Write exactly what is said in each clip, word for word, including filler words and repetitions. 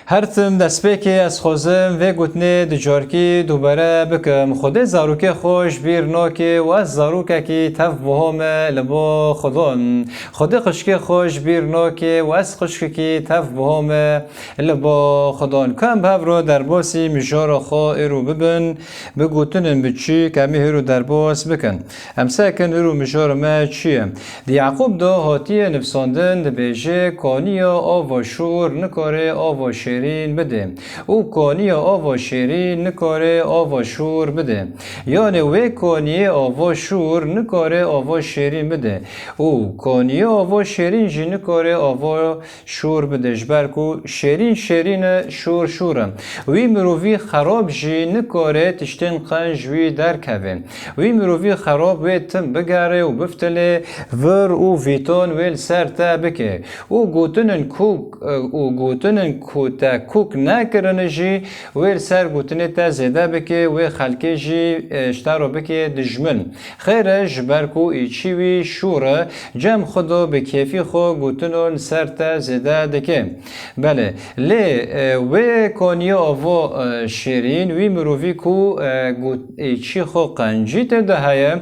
Her tim destpêkê ez xwazim vê gotinê du carkî dubare bikim. Xwedê zarokê xwe ji bîr nake û ez zarokekî tev buha me li bo Xwedon. Xwedê xwişkê xwe ji bîr nake û ez xwişkekî tev buha me li bo Xwedon. Ku em bi hev re derbasî mijara xwe êro bibin, bi gotinên biçûk em ê hêro derbas bikin. Em sekin hêro mijara me çi ye? Di Yaqûb de hatiye nivsandin, dibêje, kaniya ava şûr nikare ava şêrîn bide û kaniya ava şêrîn nikare ava şûr bide. Yanê wê kaniyê ava şûr nikare ava şêrîn bide û kaniya ava şêrîn jî nikare ava şûr bide, ji ber ku şêrîn şêrîn e, şûr şûr e. Wî mirovî xerab jî nikare tiştên qenc wî derkeve. Wî mirovî xerab wê tim bigere û biftilê vir û vîton wê li ser te bike. Û gotinên ku, û gotinên ku te kûk nekirine jî wê li ser gotinê te zêde bike, wê xelkê jî, e, ji te re bike dijmin. Xêr e, ji ber ku îçî wî şûr e, cem xwe do bi kêfî xwe gotinon li ser te zêde dike. Belê, lê, e, wê kaniya ava, e, şêrîn, wî mirovî ku, e, got-, îçî xwe qencî tê de heye,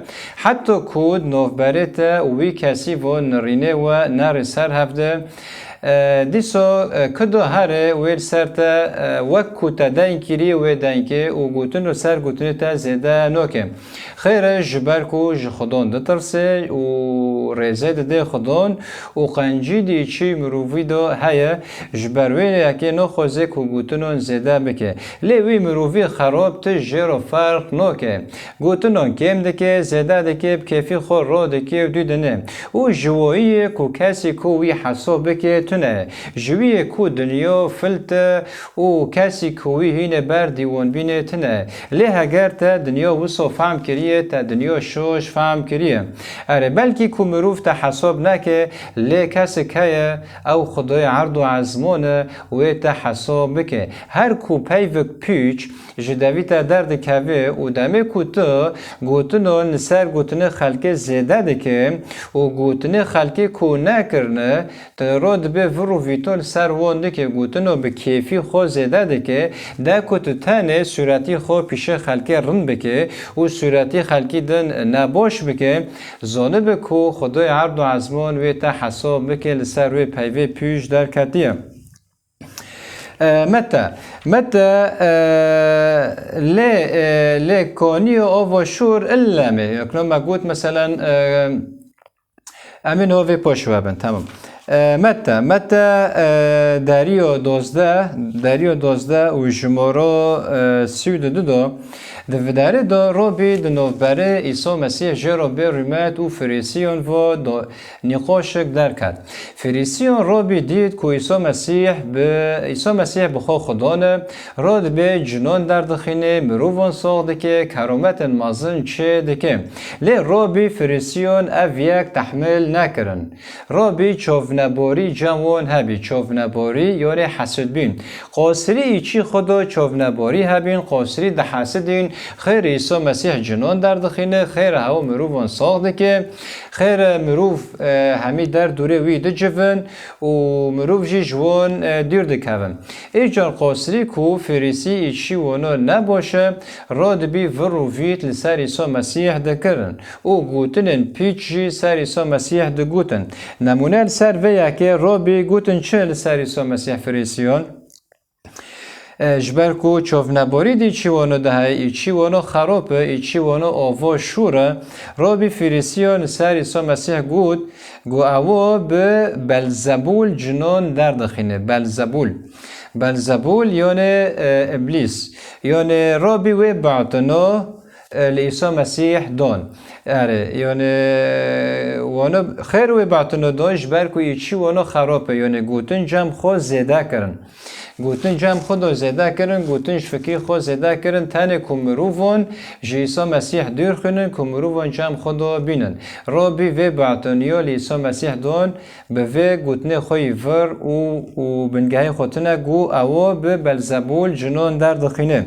heta ku di navberê te û wî kesî ve nirînê we nerê ser hev de, e, dîsa, e, ku do here wê li ser te, e, wek ku te deng kirî wê dengê û gotin li ser gotinê te zêde nake. Xêr e, ji ber ku ji Xwedon ditirse û rêzê dide Xwedon û qencî di îçî mirovî de heye, ji ber wê yekê naxwaze ku gotinon zêde bike. Lê wî mirovî xerab tişt jê re ferq nake. Gotinon kêm dike, zêde dike, bi kêfî xwe ro dike û dû dine. Û ji wayî ye ku kesî ku wî hesab bike tune ye. Ji wî ye ku dinya filt e û kesî ku wî hîne ber dîwanbînê tune ye. Lê heger te dinya wisa fehm kiriye, te dinya şoş fehm kiriye. Erê, belkî ku mirov te hesab neke, lê kesik heye, ew Xwedayê erd û ezman e, wê te hesab bike. Her ku peyvek pûç ji devî te derdikeve û demê ku tu gotinon li ser gotinê xelkê zêde dike û gotinê xelkê ku nekirine, tu ro dibê vir û vîto li ser wan dike, gotino bi kêfî xwe zêde dike, de ku tu tenê sûretî xwe pîşê xelkê rind bike û sûretî xelkî din nebaş bike, zanibe ku Xwedayê erd û ezman wê te hesab bike li ser wê peyvê pûç derketiye. E, mete, mete, e, lê, e, lê kaniyo ava şûr illeme. Yakno me got, meselen, e, em ê niha vê paş ve bin, tamam. E, mete, mete, e, deriyo dozdeh, deriyo dozdeh û jimoro, e, sî û du do, di vidarê de Robî di novberê Îsa Mesîh jê re bê rûmet û Firîsiyon vo do, nîqaşek derket. Firîsiyon Robî dît ku Îsa Mesîh bi, Îsa Mesîh bi xwe Xudan e, ro dibê cinon derdixîne, mirovan sax dike, kerometên mezin çê dike. Lê Robî Firîsiyon ev yek tehmil nekirin. Robî çovneborî cem wan hebî, çovneborî yonê hesidbîn. Qasirî îçî xwe do çovneborî hebîn, qasirî dihesidîn, xêr Îsa Mesîh cinon derdixîne, xêr hew mirovan sax dike, xêr mirov, e, hemî der dûrê wî dicivin û mirov jî ji wan, e, dûr dikevin. Îcar qasirî ku Firîsî îçî wano nebaş e, radibî vir û vît li ser Îsa Mesîh dikirin û gotinên pîç jî ser Îsa Mesîh digotin. Nemûne li ser vê yekê Robî gotin çi li ser Îsa Mesîh Firîsiyon? E, ji ber ku çovneborî dî çî wano diheye, î çî wano xerop e, î çî wano ovo şûr e, Robî Firîsiyon li ser Îsa Mesîh got, got, ewo bi Belzebûl cinon derdixîne. Belzebûl. Belzebûl yonê, e, Îblîs. Yonê Robî wê batino, e, li Îsa Mesîh don. Erê, yonê wano xêr wê batino don, ji ber ku î çî wano xerop e, yonê gotin cem xwe zêde kirin. Gotin cem xwe do zêde kirin, gotin ji fikî xwe zêde kirin, tenê ku mirovan ji Îsa Mesîh dûr xwînin, ku mirovan cem xwe do bînin. Robî vê batiniyo li Îsa Mesîh don, bi vê gotinê xwe yî vir û, û bingehê xwe tune got, ewo bi Belzebûl cinon derdixîne.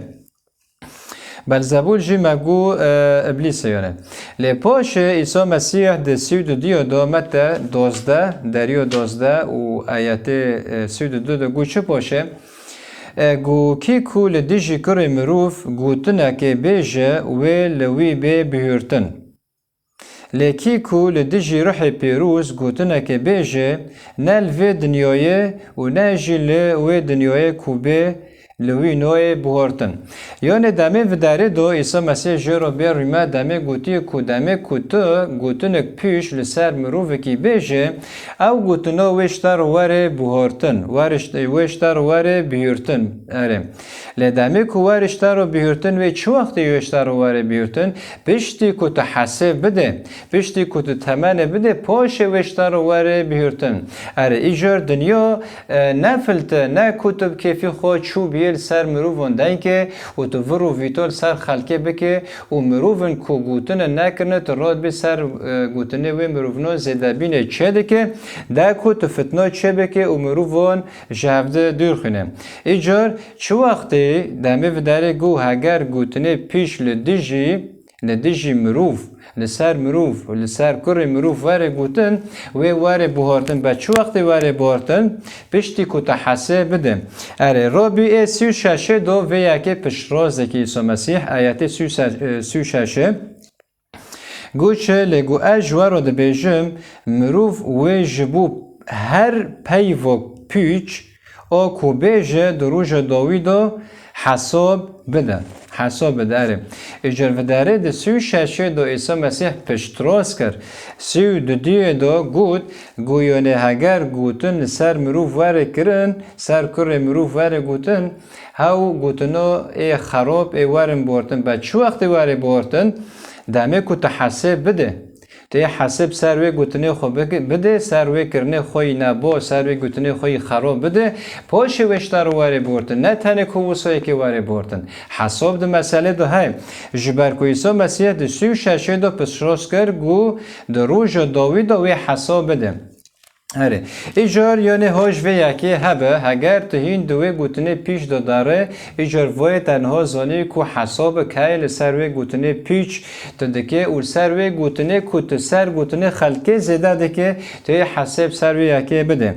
Belzebûl jî me got, e, Îblîs e yone. Lê paşê Îsa Mesîh di sî û du diyo do Mete dozdeh, deriyo dozdeh û ayetê, e, sî û du de got çi paşê? E, ku kî ku li dijî kurê mirov gotinekê bêje, wê li wî bê bihurtin. Lê kî ku li dijî ruhê pêroz gotinekê bêje, ne li vê dinyayê û ne jî li wê dinyayê ku bê, li wî nayê bihurtin. Yanê demê vidarê do Îsa Mesîh jê re bê rûmet, demê gotiye ku demê ku tu gotinek pîş li ser mirovekî bêje, ew gotina wê ji te re were bihurtin, were ji, wê ji te re were bihurtin. Erê. Lê demê ku were ji te re bihurtin, wê çi wextê wê ji te re were bihurtin? Piştî ku tu hesê bide, piştî ku tu temenê bide, paşê wê ji te re were bihurtin. Erê, îcar dinya, e, ne filte, ne ku tu bi kêfî xwe çû biyê li ser mirovan dengê û tu vir û vîto li ser xelkê bike û mirovin ku gotine nekirine, tu radibî ser, e, gotinê wê mirovno zêdebînê çêdike, de ku tu fitno çêbike û mirovan ji hevde dûr xwîne. Îcar çi wextê demê vidarê got, heger gotinê pîş li dijî, li dijî mirov, li ser mirov, li ser kurê mirov were gotin, wê were bihurtin. Be çi wextê were bihurtin? Piştî ku te hesê bide. Erê, Robî ê sî û şeşê do vê yekê piştrast dike Îsa Mesîh, ayetê sî û şeş, e, sî û şeşê. Got çi? Lê got, ez ji we re dibêjim, mirov wê ji bo her peyvok pûç, o ku bêje di roja dawî de hesab bide. Hesab bide, erê. Îcar vidarê di sî û şeşê de Îsa Mesîh piştrast kir. Sî û dudiyê de got, got, yanê heger gotin li ser mirov were kirin, ser kurê mirov were gotin, hew gotino ê xerab ê werin bortin. Be çi wextê were bortin? Demê ku tu hesê bide. Tu yê hesê bi ser wê gotinê xwe bike-, bide, ser wê kirinê xwe yî nebo, ser wê gotinê xwe yî xerab bide, paşê wê ji te re were bortin. Ne tenê ku wisa yekê were bortin. Hesab di meselê de heye. Ji ber ku Îsa Mesîh di sî û şeşê de piştrast kir, got, di roja dawî de wê hesab bide. Erê. Îcar yanê hoj vê yekê hebe, heger tu hîn di wê gotinê pîç de dare, îcar voyê te niha zanî ku hesabek heye li ser wê gotinê pîç tu dike û li ser wê gotinê ku tu ser gotinê xelkê zêde dike, tu yê hesê bi ser wê yekê bide.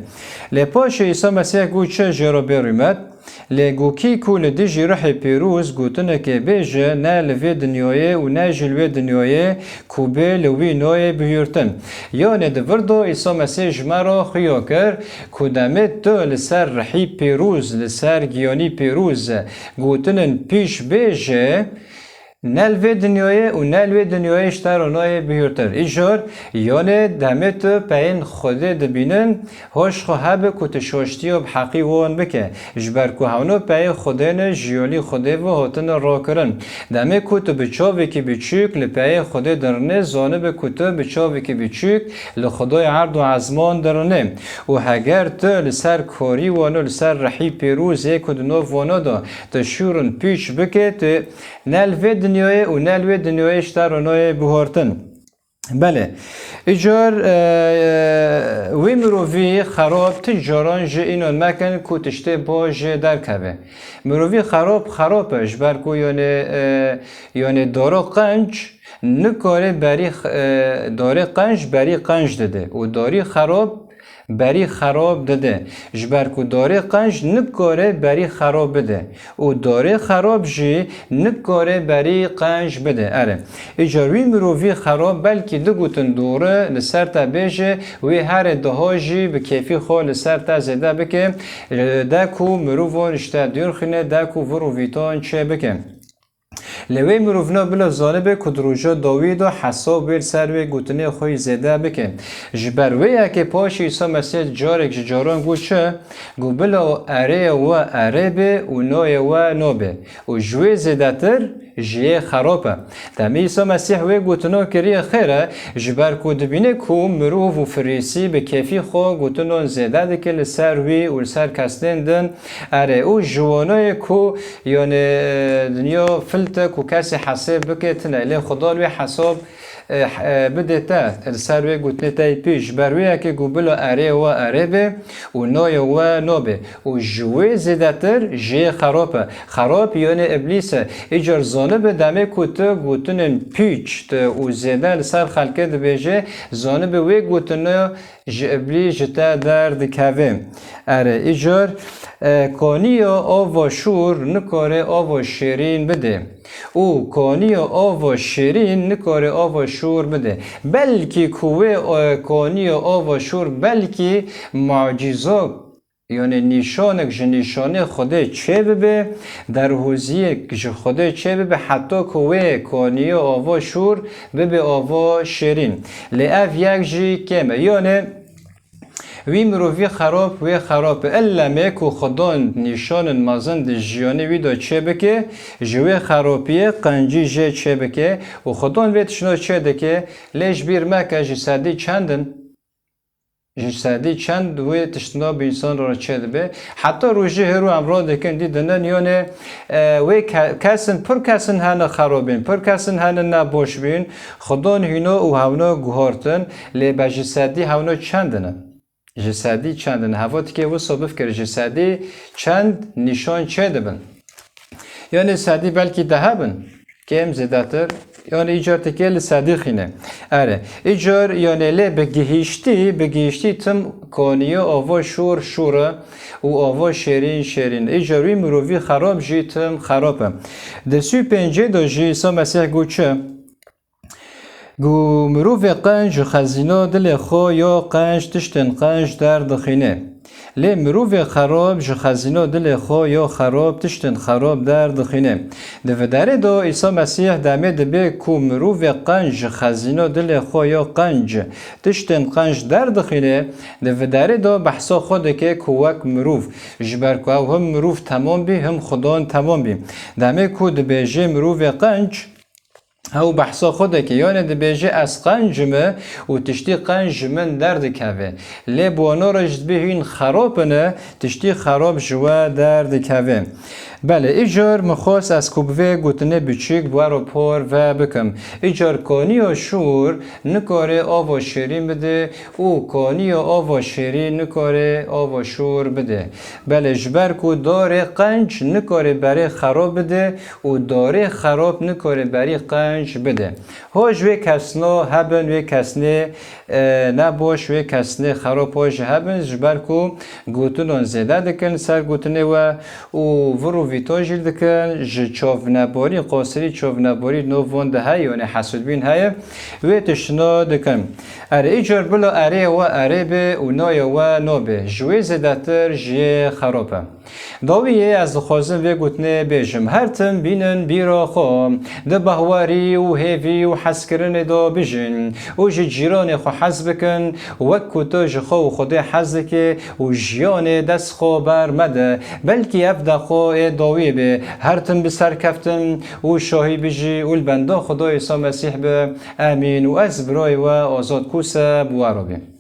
Lê paşê Îsa Mesîh got çi jê re bê rûmet? Lê got kî ku li dijî ruhê pîroz gotinekê bêje, ne li vê dinyayê û ne jî li wê dinyayê ku bê li wî nayê bihurtin. Yanê di vir de Îsa Mesîh ji me re xuya kir ku demê tu li ser ruhî pîroz, li ser giyanî pîroz gotinin pîş bêje, ne li vê dinyayê û ne li wê dinyayê ji te re nayê bihurtir. Îcar, yanê demê tu peyên Xwedê dibînin, hoş xwe hebe ku tu şaştiya bi heqî wan bike. Ji ber ku hewno peyê Xwedê ne, ji yolî Xwedê ve hatine rakirin. Demê ku tu bi çavekî biçûk li peyê Xwedê dirinê, zanibe ku tu bi çavekî biçûk li Xwedayê erd û ezman dirinê. Û heger tu li ser karî wan û li ser rihî pêroz yê ku di nav wana de tu şûrin pîç bike, tu ne li vê dinyayê û ne li wê dinyayê ji te re nayê bihurtin. Belê. Îcar, e, wî mirovî xerab tu caran ji înan mekin ku tiştê baş jê derkeve. Mirovî xerab, xerab e, ji ber ku yanê, e, yanê daro qenc nikare berî x-, e, darê qenc berî qenc dide û darî xerab berî xerab dide. Ji ber ku darê qenc nikare berî xerab bide û darê xerab jî nikare berî qenc bide. Erê, îcar wî mirovî xerab belkî digotin dore li ser te bêje, wê herê daha jî bi kêfî xwe li ser te zêde bike, de ku mirovan ji te dûr xîne, de ku vir û vîtan çê bike. Lê wê mirovna bila zanibe ku di roja dawî de hesab wê li ser wê gotinê xwe yî zêde bike. Ji ber wê yekê paşê Îsa Mesîh carek ji caran got çi? Got, bila erêya we erê be û noyê we no be û ji wê zêdetir ji yê xerab e. Demê Îsa Mesîh wê gotina kiriye xêr e, ji ber ku dibîne ku mirov û firîsî bi kêfî xwe gotinan zêde dike li ser wî û li ser kesên din, erê, û ji wanayê ku, yanê, e, dinya filte ku kesê hesê bike tine, lê Xudan wê hesab, e, e, bide te, li ser wê gotinê te yî pîş. Ji ber wê yekê ku bila erê we erê be û noyê we no be û ji wê zêdetir jê xerab e. Xerab yanê Îblîs e. Îcar zanibe demê ku tu gotinên pîç tu û zêde li ser xelkê dibêje, zanibe wê gotinê ji Îblîs ji te derdikeve. Erê, îcar, E, kaniya ava şûr nikare ava şêrîn bide. Û kaniya ava şêrîn nikare ava şûr bide. Belkî ku wê, e, kaniya ava şûr belkî mucîza, yanî nîşanek ji nîşanê Xwedê çêbibe, derhoziyek ji Xwedê çêbibe, heta ku wê kaniya ava şûr bibe ava şêrîn. Lê ev yek jî kêm e. Yanî wî mirovî xerab, wê xerab e. Illa me ku Xudan nîşanin mezin di jiyanê wî de çêbike, ji wê xerabiyê qencî jê çêbike û Xudan vê tiştino çêdike, lê ji bîr meke ji sedî çend in? Ji sedî çend wê tiştino bi însan re çêdibe? Heta rojê hêro em radikin dî dinin, yanî, e, wê ke-, kesin, pir kesin hene xerabîn, pir kesin hene nebaş bîn, Xudan hîno û hewno guhartin, lê be ji sedî hewno çend in? Ji sedî çend in? Heva tikê wisa bifkir, ji sedî çend nîşan çêdibin? Yanî sedî belkî deh hebin, kêm zêdetir, yanî îcar tikê li sedî xîne. Erê, îcar yanî lê bi gihîştî, bi gihîştî tim kaniya ava şûr şûr e û ava şêrîn şêrîn. Îcar wî mirovî xerab jî tim xerab e. Di sî û pêncê de jî Îsa Mesîh got çi? Ku mirovê qenc ji xezîna dilê xwe ya qenc tiştên qenc derdixîne. Lê mirovê xerab ji xezîna dilê xwe ya xerab tiştên xerab derdixîne. Di vidarê de Îsa Mesîh demê dibe ku mirovê qenc ji xezîna dilê xwe ya qenc tiştên qenc derdixîne, di vidarê de behsa xwe dike ku wek mirov, ji ber ku ew him mirov temam bî, him Xudan temam bî. Demê ku dibêje mirovê qenc, Ew behsa xwe dike, yanî dibêje, ez qenc me û tiştî qenc ji min derdikeve. Lê bi wana re jî dibê hîn xerab in, tiştî xerab ji we derdikeve. Belê, îcar min xwest ez ku bi vê gotinê biçûk bi we re por ve bikim. Îcar kaniya şûr nikare ava şêrîn bide û kaniya ava şêrîn nikare ava şûr bide. Belê, ji ber ku darê qenc nikare berê xerab bide, û darê xerab nikare berî qenc bide. Ho ji wê kesno hebin, wê kesnê, e, nebaş, wê kesnê xerab ho jî hebin, ji ber ku gotinan zêde dikin ser gotinê we û vir û vîto jî dikin, ji çavnebarî, qasirî çavnebarî nov van de heye, yanî hesûdbîn heye, wê tiştino dikin. Erê, îcar bila erê we erê be û naya we no be, ji wê zêdetir ji yê xerab e. Dawiyê ez dixwazim vê gotinê bêjim, her tim bînin bîra xwe, di bahwerî û hêvî û hezkirinê de bijîn û ji cîranê xwe hez bikin, wek ku tu ji xwe û Xwedê hez dikî û jiyanê dest xwe ber mede. Belkî ev daxo ê dawiyê be, her tim bi serkeftin û şahî bijî û li benda Xwedayê Îsa Mesîh be. Emîn. Û ez birayê we Azad Kûse bi we re bêm.